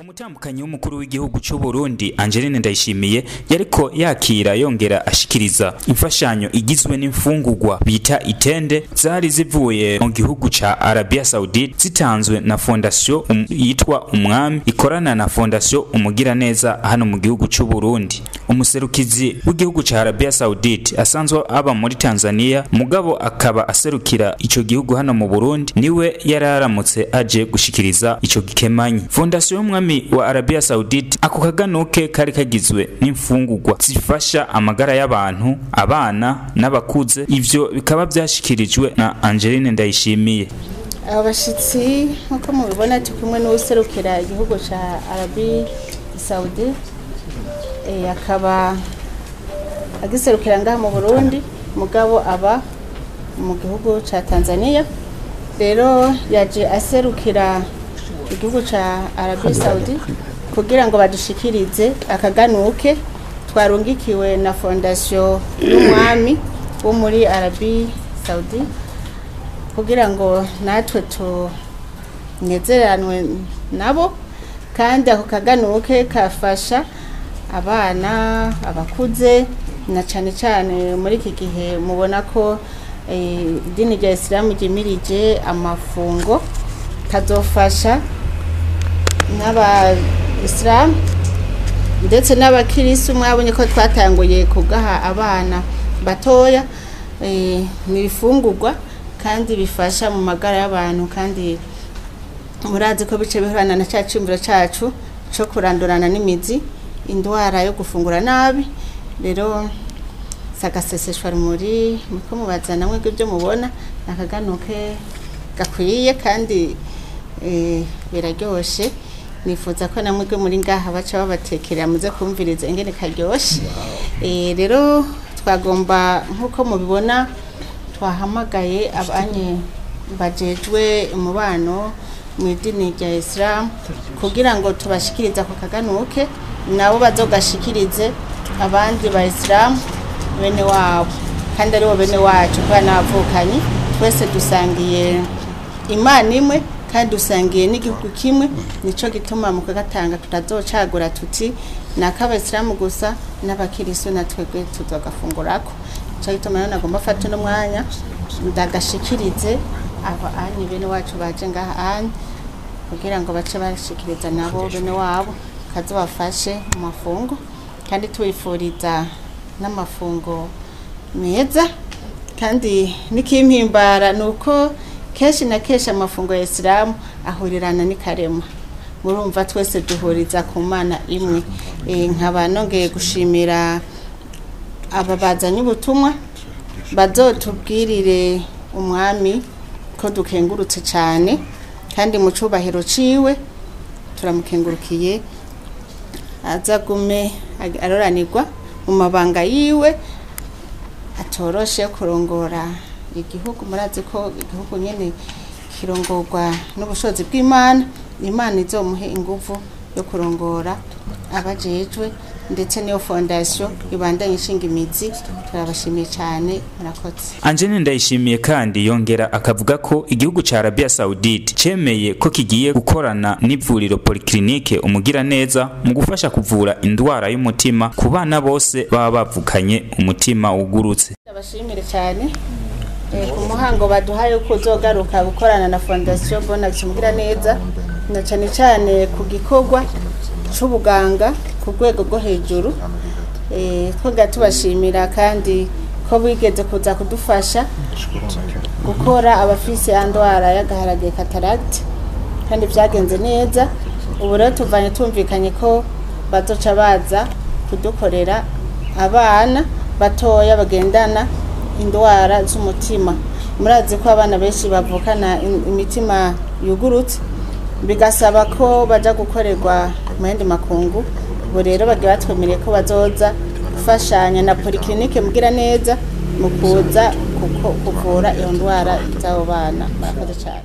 Umutambukanyi w'umukuru w'igihugu cy'u Burundi Angeline Ndayishimiye yariko yakira yongera ashikiriza imfashanyo igizwe n'imfungurwa bita itende zari zivuye mu gihugu ca Arabia Saoudite, zitanzwe na fondation yitwa Umwami ikorana na Fondation Umugiraneza hano mu gihugu cy'u Burundi. Umuserukizi w'igihugu ca Arabia Saoudite asanzwe aba muri Tanzania, mugabo akaba aserukira ico gihugu hano mu Burundi, niwe yararamutse aje gushikiriza ico gikemanyi. Fondation y'Umwami wa Arabia Saoudite, ako kaganuke kari kagizwe n'imfungurwa zifasha amagara y'abantu, abana n'abakuze. Ivyo bikaba byashikirijwe na Angeline Ndayishimiye. Abashitsi, nkuko mubibona, turi kumwe n'uwuserukira igihugu ca Arabia Saoudite, akaba agiserukira ngaha mu Burundi, mugabo aba mu gihugu ca Tanzania. Rero yaje aserukira igihugu ca Arabia Saudi kugira ngo badushikirize akaganuke twarungikiwe na Fondation y'Umwami wo muri Arabia Saudi, kugira ngo natwe tunezeranwe nabo. Kandi ako kaganuke kafasha abana, abakuze, na cane cane muri iki gihe mubona ko idini rya Isilamu ryimirije amafungo, kazofasha n'abayisilamu ndetse n'abakirisu. Mwabonye ko twatanguye kugaha abana batoya. Ni ibifungurwa kandi bifasha mu magara y'abantu, kandi murazi ko bice bihorana na ca ciyumviro cacu co kurandurana n'imizi indwara yo gufungura nabi. Rero sagaseseshwa rumuri, muko mubaza namwe ibyo mubona, nakaganuke gakwiye kandi biraryoshe. Nifuza ko namwe muri ngaha baca babatekera muze kumviriza ingene karyoshe. Rero twagomba, nkuko mubibona, twahamagaye abanye bajejwe umubano mu idini rya Islam kugira ngo tubashikirize ako kaganuke, nabo bazogashikirize abandi ba Islam bene wabo, kandi aribo bene wacu kubera n'abavukanyi. Twese dusangiye Imana imwe kandi dusangiye n'igihugu kimwe. Nico gituma mu kagatanga tutazocagura tuti nak'abayisilamu gusa, n'abakirisu na twebwe tuzogafungurako. Nico gituma rero nagomba afate uno mwanya ndagashikirize aba anyi bene wacu baje ngaha anyi, kugira ngo bace bashikiriza nabo bene wabo, kazobafashe mu mafungo, kandi tubifuriza n'amafungo meza. Kandi nikimpimbara nuko kenshi na kenshi amafungo ya Isilamu ahurirana n'ikarema. Murumva twese duhuriza ku Mana imwe. Nkaba nongeye gushimira aba bazanye ubutumwa. Bazotubwirire umwami ko dukengurutse cyane, kandi mu cubahiro ciwe turamukengurukiye. Azagume aroranirwa mu mabanga yiwe atoroshe kurongora igihugu. Murazi ko igihugu nyene kirongorwa n'ubushobozi bw'Imana. Imana izomuhe inguvu yo kurongora abajejwe, ndetse n'iyo fondation ibandanye ishinga imizi. Turabashimiye cyane, murakoze. Angeline Ndayishimiye kandi yongera akavuga ko igihugu ca Arabia Saoudite cemeye ko kigiye gukorana n'ivuriro Polyclinique Umugiraneza mu gufasha kuvura indwara y'umutima ku bana bose baba bavukanye umutima wugurutse. Ndabashimire cyane ku muhango baduhaye ko uzogaruka gukorana na Fondation Bonne Action Mugiraneza, na cyane cyane ku gikorwa c'ubuganga ku rwego rwo hejuru. Twongera tubashimira kandi ko bigeze kuza kudufasha gukora abafise andwara y'agaharage, cataracte, kandi vyagenze neza. Ubu rero tuvanye tumvikanye ko bazoca baza kudukorera abana batoya bagendana indwara z'umutima. Murazi ko abana benshi bavukana imitima yugurutse, bigasaba ko baja gukorerwa mu yandi makungu. Ubu rero bagiye batwemereye ko bazoza gufashanya na Polyclinique Mugiraneza mu kuza kuvura iyo ndwara z'abo bana. Murakoze cyane.